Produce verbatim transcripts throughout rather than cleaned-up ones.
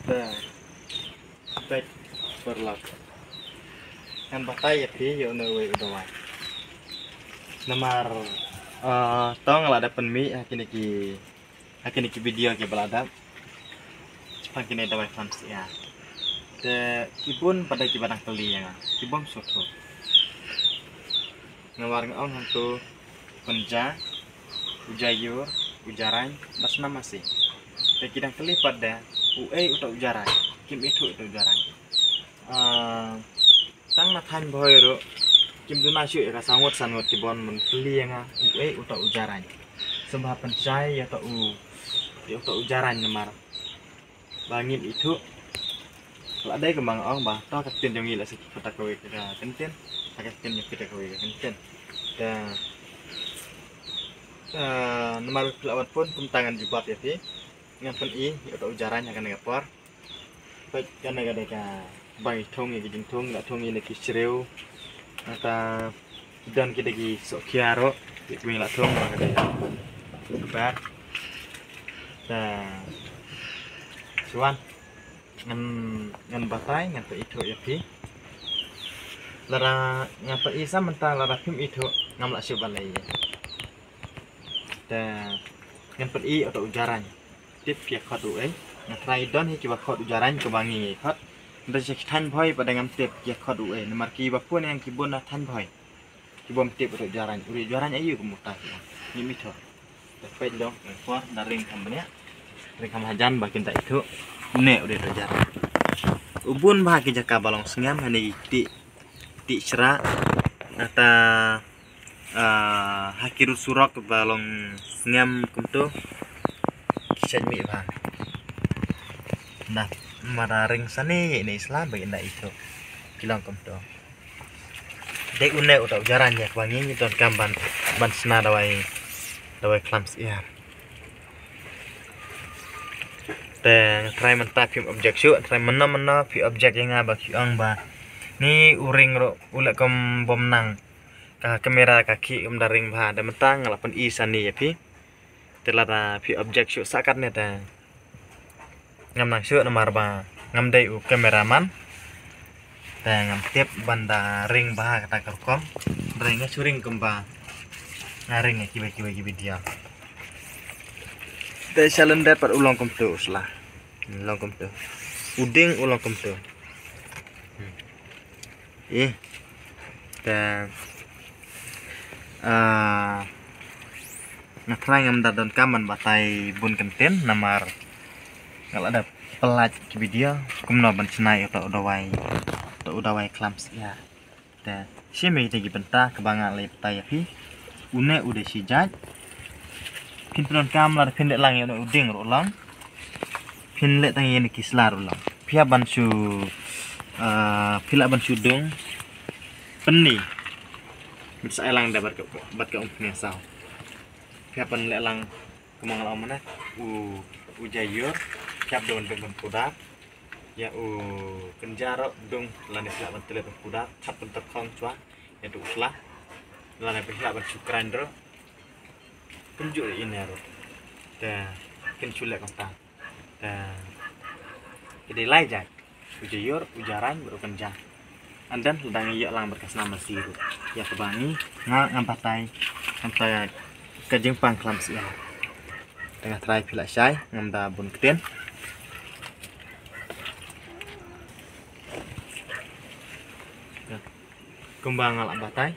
Te, peit, paralok. Ngan batai ïa phi ïa une uwei u dawai. Namar, eh, to nga la dep pynmih ha kine ki, ha kine ki video kiba la dep. Shaphang kine dawai khlam syiar. Te ki bun pat de kiba dang kylli ïa nga, ki bym sngewthuh. Namar nga ong hangto, u kynja, u jaiur, u jarain, bad snam masi. Te ki dang kylli pat de, uei uta u jarain, kim ithuh uta u jarain. Ah, tang na thaiñ Bhoi ruh, kim duna shuh ïa ka saw ngut san ngut ki bym kylli ïa nga, uei uta u jarain. Sngewbha pynshai ïa uta u, ïa uta u jarain namar ba ngim ithuh. La dei kumba nga ong ba to ka ktien jong ngi, la shu pynta kawei ka kyntien, la ka ktien jong phi ta kawei ka kyntien. Te, eh, namar phi la wan phone, kumta ngan jubab ïa phi. Ngan pyni ïa uta u jarain ha kane ka por. Peit, kane ka dei kaba ngi thung ïa ki jingthung, la thung ïa ki shriew. Nangta don ki dei ki sohkhia ruh, ki kwing la thung, ba ka dei kaba. Te shuwa ngan, ngan batai, ngan pyni ïa phi. Lada ngan pyni sa mynta, lada phim ithuh, ngam lah shuh ban leh ei. Te ngan pyni ïa uta u jarain. Tip ïa khot uei. Nga trai don hi kiba khot u jarain kaba ngi ngi khot. Nda sha ki thaiñ Bhoi pat de ngam tip ïa khot uei. Namar kiba phone ïa nga ki bun na thaiñ Bhoi. Ki bym tip uta u jarain. U jarain aïu kumta ki ong. Ngim ithuh. Te peit long, eh, por, da ring kham bniah. Ring kham hajan ba kin da ithuh. Une u dei uta u jarain. U bun bha ki jaka ba long sngem, hangne ki kti, kti shrah. Nangta, ah, ha ki rud surok ba long sngem kumto. Ki shait mih bha. Namar da ring sani ïa ine i sla ba kin da ithuh. Ki long kumto. Dei une uta u jarain ïa kaba ngi ngi donkam ban, ban shna dawai, dawai khlam syiar. Te nga trai mynta phim object shuh, trai mynno mynno phi object ïa nga ba phi ong ba ni u ring ruh u leh kum bym nang, ka camera ka khih kum da ring bha. Te mynta nga la pyni sani ïa phi. Te lada phi object shuh sa katne te ngam nang shuh namar ba ngam dei u cameraman. Te ngam tip ban da ring bha kata ka rukom. Ring nga shu ring kumba nga ring ïa kiwei kiwei ki video. Te shalyndet pat u long kumto u sla. Long kumto. U ding u long kumto. Hmm. Eh. Te, ah, nga trai ngam da donkam ban batai bun kyntien namar nga la da pyllait ki video kumno ban shna ïa uta u dawai, uta u dawai khlam syiar. Te shim ïa kita ki bynta kaba nga la batai ïa phi. Une u dei shi jait. Phin pyndonkam lada phin leh lang ïa une u ding ruh long. Phin leh tang ïa une ki sla ruh long. Phi hap ban shu, ah, phi lah ban shu dung pynni. Mynta sa ai lang da bad ka, bad ka umphniang saw. Phi hap ban leh lang kumba nga la ong mynne, u, u jaiur. Phi hap dung ban dung ban pudar. Ïa u kynja ruh dung lane phi lah ban tylli ban pudar, thad ban tyrkhong shuwa ïa u sla. Lane phi lah ban shu kren ruh. Kumjuh ïa ine ruh. Te kin shu leh kumta. Te ki dei lai jait. U jaiur, u jarain bad u kynja. And then lada ngi ïoh lang bad ka snam masi ruh. Ïa kaba ngi, nga ngam batai. Ngam batai ka jingpang khlam syiar. Te nga trai phi lah shai, ngam da bun ktien. Kumba nga la batai,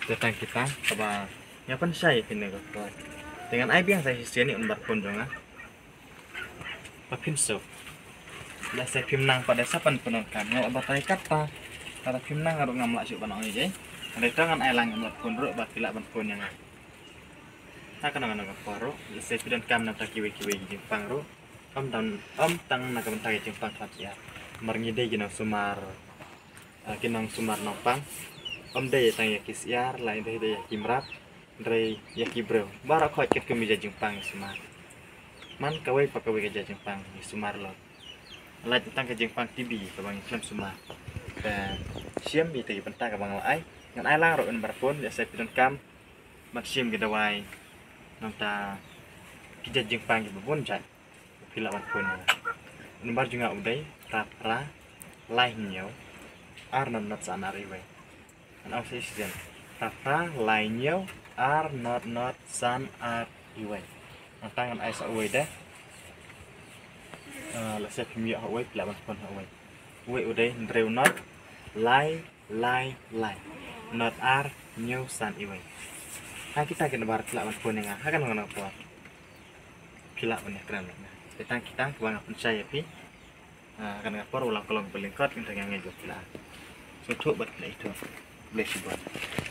te tang kita kaba nga pynshai phin ne ka. Te ngan ai biang sa shisien ïa u number phone jong nga. Ba phin suk. Lehse phim nang pat de sa pyndonkam. Nga la batai kata. Lada phim nang ruh ngam lah shuh ban ong ei ei. Hynrei to ngan ai lang number phone ruh ba phi lah ban phone ïa nga. Ha kano kano ka por ruh, lehse phi donkam na bynta kiwei kiwei ki jingpang ruh. Ym tang, ym tang na ka bynta ki jingpang khlam syiar. Namar ngi dei ki nongsumar, ah, ki nongsumar nongpang. Ym dei tang ïa ki syiar, la dei, dei ïa ki mrad, hynrei ïa ki briew baroh khoit katkum ki jait jingpang ngi sumar. Man kawei pa kawei ka jait jingpang ngi sumar lut. Lait tang ka jingpang T B kaba ngi khlem sumar. Te shim ïa kita ki bynta kaba nga la ai. Ngan ai lang ruh number phone, lehse phi donkam ban shim ki dawai. Nangta ki jait jingpang kiba bun jait. Phi lah ban phone ïa nga. Nambar jong nga u dei phra phra lai hynñiew ar not not san ar iwei. Ngan ong sa shisien. Phra phra lai hynñiew ar not not san ar iwei. Nangta ngan ai sa uwei de. Ah, lehse phim ïoh ha uwei, phi lah ban phone ha uwei. Uwei u dei hynriew not lai lai lai not ar hynñiew san iwei. Ha kita ki nambar phi lah ban phone ïa nga ha kano kano ka por. Phi lah ban ïakren bad nga. Te tang kita kiba nga pynshai ïa phi. Ah, ha kano ka por u lam ka long ba lyngkot, hynrei nga ngeit ba phi lah sngewthuh bad phi lah ithuh. Khublei shibun.